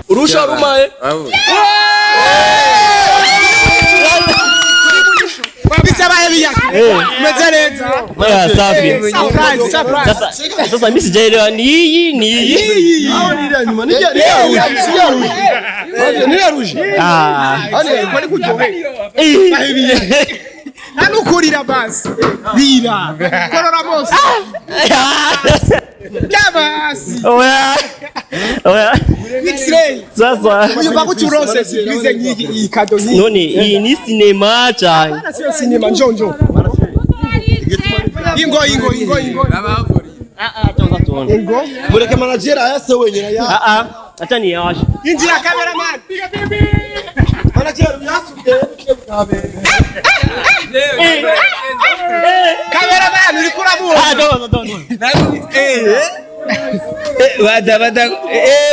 Urusha rumaye. Bisabaye biyaka. Meze neza. Ya, safi. Surprise, surprise. Sasa mimi sijaelewa ni hii ni hii. Ah. Nta nukurira basi. Rira. Korora mose. Basi. Oya. Oya. X-ray. Sasa Uyumva gute uronse surprise nk'iki, iyi kado nk'iyi? None iyi ni sinema cyane. Bana, siyo sinema, njo njo. Ingo, ingo, ingo, ingo. Ingo. Mureke manager ayase wenyine ya. Ah ah, acha niyawashe. Injira, cameraman. Manager yasuke. Cameraman, uriko uramubona. Ah, no, no, no. Baza baza,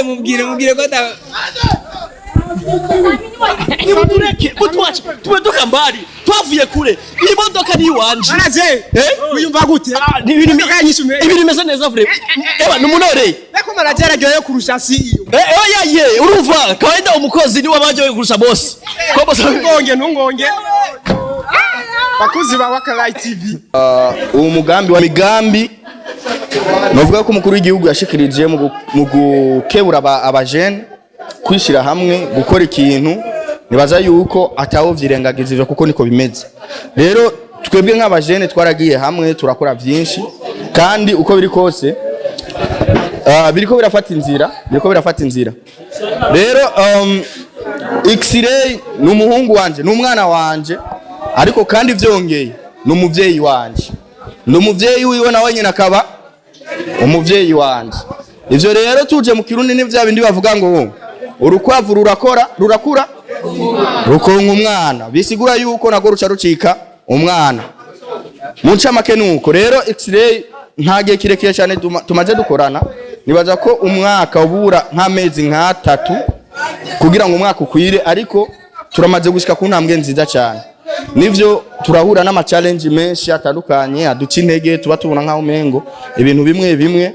mubwire, mubwire ko ata. Nimutureke mutwache, tumetoka mbali, twavuye kure. Iyi modoka ni iwanje. Manager. Eh? Uyumva gute? Ah, ni ibintu Imodoka yanyishume. Ibintu bimeze neza vraiment. Ewa numunore. Eko manager aryohewe kurusha CEO. Eh, oya ye, urumva kawaida umukozi niwe abaje kurusha boss. Ko boss Ntungonge, ntungonge. Bakuzi ba Wakalai TV. Uwo mugambi wa migambi novuga ko umukuru w'igihugu yashikirije mu gukebura abajene kwishyira hamwe gukora ikintu, nibaza yuko atawo vyirengagiza ivyo kuko niko bimeze. Rero twebwe nk'abajene twaragiye hamwe turakora byinshi, kandi uko biri kose biriko birafata inzira, biriko birafata inzira. Rero X-ray ni umuhungu wanje, ni umwana wanje, ariko kandi vyongeye ni umuvyeyi wanje, ni umuvyeyi wiwe nawe nyine akaba umuvyeyi wanje. Ivyo rero tuje mu Kirundi ni vya bindi bavuga ngo urukwavu rurakora rurakura rukonka umwana, bisigura yuko nago ruca rucika umwana. Mu ncamake nuko rero X-ray nta gihe kirekire cyane tumaze dukorana, nibaza ko umwaka ubura nk'amezi nk'atatu kugira ngo umwaka ukwire, ariko turamaze gushika ku ntambwe nziza cyane. Nivyo turahura n'ama challenge menshi atandukanye aduca intege, tuba tubona nk'aho umengo ibintu bimwe bimwe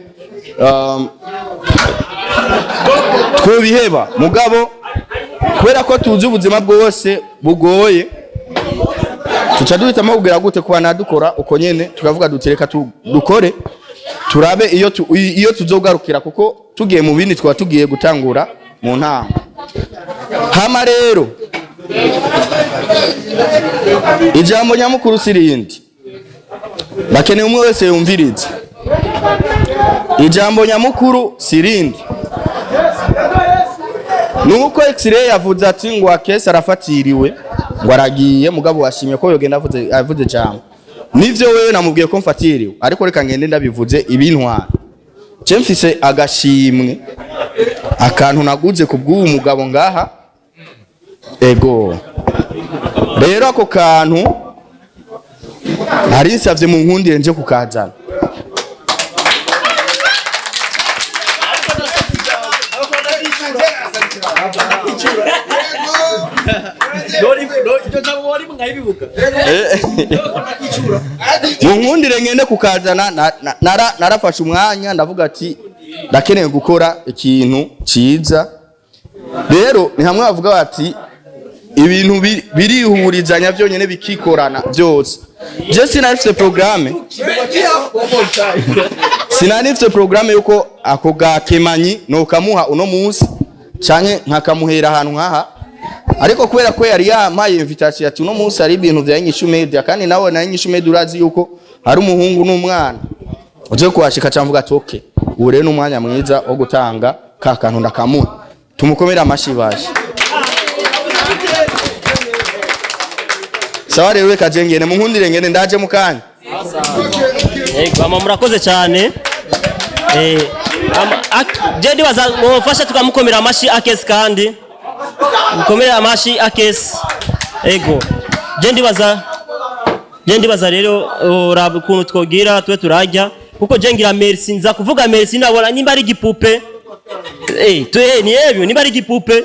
twobiheba, mugabo kubera ko tuzi ubuzima bwose bugoye, tuca duhitamo kugira gute kuba nadukora uko nyene, tukavuga duti reka dukore turabe iyo tuzogarukira, kuko tugiye mu bindi twaba tugiye gutangura mu ntango. Hama rero ijambo nyamukuru sirindi bakeneye umwe wese yumvirize ijambo nyamukuru sirindi nuko X-ray yavuze ati ngo akesi arafatiriwe ngo aragiye, mugabo washimye ko yogenda avuze jambo. Nivyo wewe namubwiye ko mfatiriwe, ariko reka ngende ndabivuze ibintwara. Je mfise agashimwe, akantu naguze ku bw'uwo mugabo ngaha. Ego rero ako kantu nari nsavye mu nkundire nje kukazana. Mu nkundire ngende kukazana. Narafashe umwanya ndavuga ati ndakeneye gukora ikintu ciza. Rero ni hamwe bavuga bati ibintu birihurizanya byonyene bikikorana byose. Je sinari mfise programme yuko ako gakemanyi nokamuha uno munsi canke nkakamuhera ahantu nkaha, ariko kubera ko yari yampaye invitation ati uno munsi hari ibintu vya Inyishu Media, kandi nawe na Inyishu Media urazi yuko hari umuhungu n'umwana uze kuhashika, camvuga ati okay, ubu rero ni umwanya mwiza wo gutanga ka kantu, ndakamuha. Tumukomere amashi baje. Sawa rero, reka je ngende, munkundire ngende, ndaje mukanya. Yego, ama murakoze cyane. Je ndibaza mufasha tukamukomera amashi Akesi, kandi mukomere amashi Akesi. Ego. Je ndibaza rero uraba ukuntu twogira tube turajya, kuko je ngira merci, nza kuvuga merci nabona nimba ari igipupe. Tu ni ebyo nimba ari igipupe.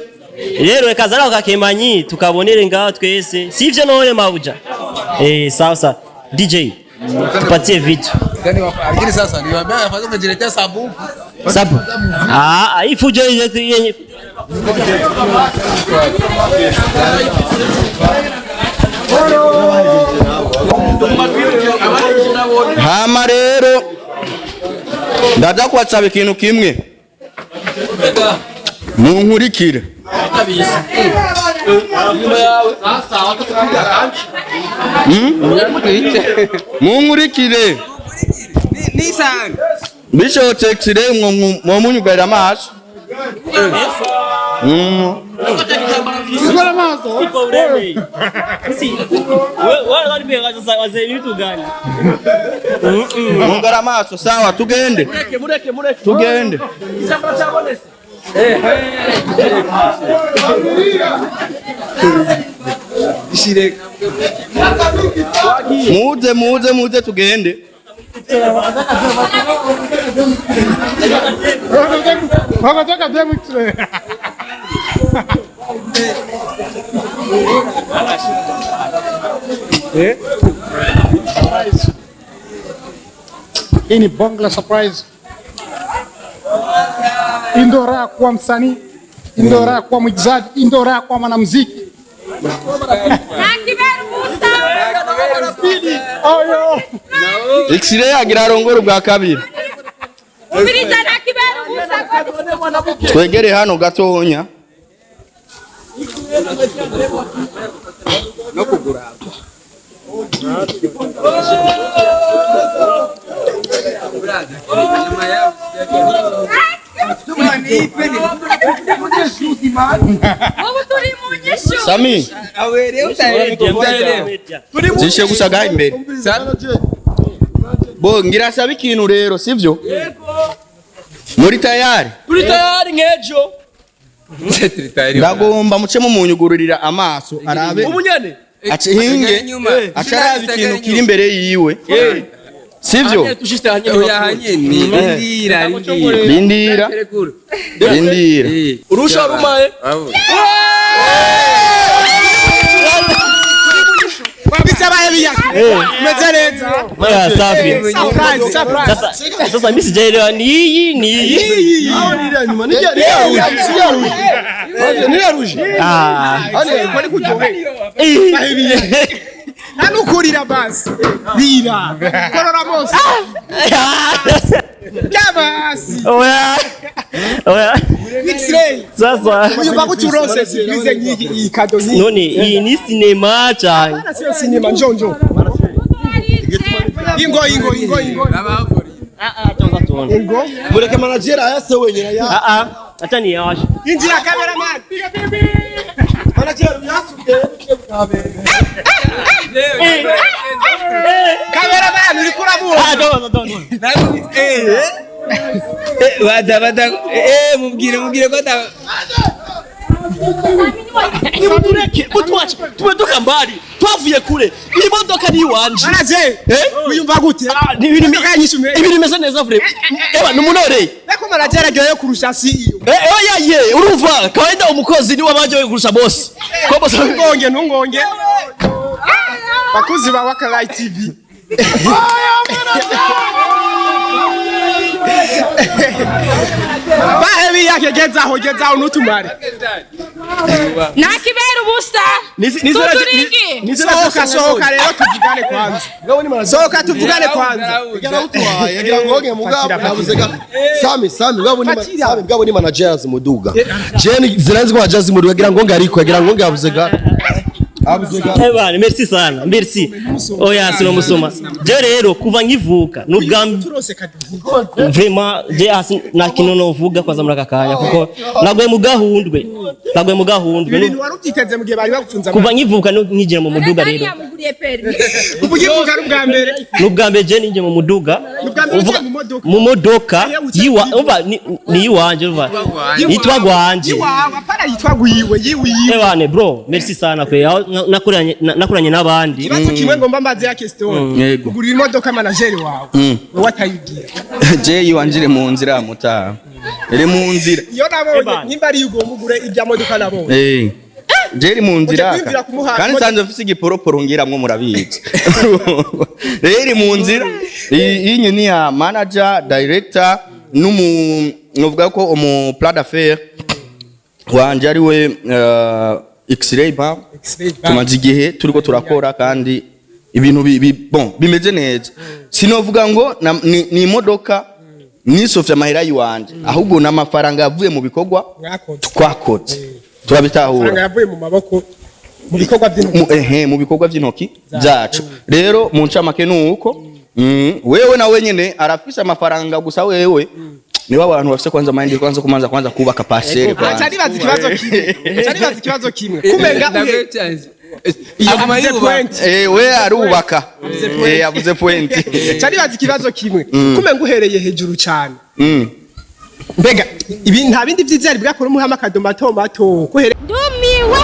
Rero reka zara kakemanyi tukabonere ngaho twese. Sivyo none mabuja? Sawa sawa. DJ, tupatie vitu. Lakini sasa niwaambia afadhali ungejiletea sabufu. Sabu. Ah, hii fujo yenye. Hama rero ndaza kubasaba ikintu kimwe, munkurikire. Munkurikire. Nisanga. Bishobotse kire mwomunyugarira amaso. Mungara amaso, sawa, tugende. Tugende. Muze muze muze tugende. Hii ni bonge la surprise. Hii ndio raha kuwa msanii, hii ndio raha kuwa mwigizaji, hii ndio raha kuwa mwanamuziki. Oyo. X-ray agira arongora ubwa kabiri. Twegere hano gatonya. No kugura. Sami, zishe gusaga imbere. Bo ngira sabe ikintu rero sivyo? Muri tayari? Turi tayari nkejo. Ndagomba muce mumunyugururira amaso arabe. Umunyane. Ace hinge. Acarabe ikintu kiri imbere yiwe. Sivyo? Lindira. Lindira. Urusha rumaye. Safi. Sasa mimi sijaelewa ni hii ni hii. Ah. Nanukurira basi. Rira. Korora mose. Kabasi. Oya. Oya. X-ray. Sasa Uyu bakuti urose surprise nyingi iyi kado nyingi. None iyi ni sinema cyane. Bana sio sinema njonjo. Ingo ingo ingo ingo. Ingo. Mureke manager ayase wenyine ya. Ah ah. Acha ni yashe. Injira cameraman. Manager yasuke. Cameraman uri kurabura. Ah no no no. Bada bada mubwire mubwire ko Nimureke mutwache tumetoka mbali twavuye kure iyi modoka ni iwanje. Manager uyumva gute? Ni ibintu bimeze neza vure. Eba numunore. Nako manager aryoye kurusha CEO. Oya ye urumva kawaida umukozi ni wabaje kurusha boss. Ko boss ngonge ntungonge. Bakuzi ba Wakalai TV. Bahebi yake gezaho gezaho nutumare. Nakibera ubusa. Sohoka sohoka rero tuvugane kwanza. Sohoka tuvugane kwanza. Yagira ngo nge mugabo nabuze gato. Sami Sami ngabo ni Sami ngabo ni manager zimuduga. Jeni ziranzi kwa jazz muduga yagira ngo ngariko yagira ngo ngabuze gato. Ebana merci sana merci. Oya sino musoma. Je rero kuva nkivuka nubwa vraiment je asi na kino novuga kwanza muri akakanya kuko nagwe mugahundwe nagwe mugahundwe Ibintu warubyiteze mu gihe bari bagufunza. Kuva nkivuka nkigira mu muduga rero. Ubugivuka n'ubwa mbere. Nubwa mbere je ninje mu muduga. Mu modoka yiwa umva ni yiwanje umva. Yitwa gwanje. Yiwawe apana yitwa gwiwe yiwiwe. Ebane bro merci sana kwe nakuranye n'abandi. Ikibazo kimwe ngomba mbaze ya question. Ugurira imodoka manager wawe. Wewe atayigira. Je yiwanjire mu nzira mutaha. Iri mu nzira. Iyo nabonye nimba ari ugomba ugure ibya modoka nabonye. Jeri mu nzira kandi sanze mfise igiporoporo ngiramwo murabizi. Rero mu nzira iyi ni ya manager director numu novuga ko umu plan d'affaires Wanje ari we X-Ray Bar. X-Ray Bar. Tumaze igihe turiko turakora kandi ibintu bon, bimeze neza. Sinovuga ngo ni imodoka nisofye amahera yiwanje, ahubwo n'amafaranga yavuye mu bikorwa Mwakoze. twakoze. Amafaranga Turabitahura. yavuye mu maboko, mu bikorwa by'intoki. Ehe, mu bikorwa by'intoki zacu. Rero mu ncamake ni uko wewe na wenyene arafise amafaranga, gusa wewe niba abantu bafise kwanza mind, kwanza kubaka parcelle Aca kwanza. nibaza ikibazo kimwe, aca nibaza ikibazo kimwe, kumenga uhe Aguma avuze yuba. point. We arubaka, avuze point. Aca nibaza ikibazo kimwe, kumenga uhereye hejuru cyane. Mbega ibi nta bindi vyiza yari bwakora, umuhama akado mato mato kuhere? Ndumiwe.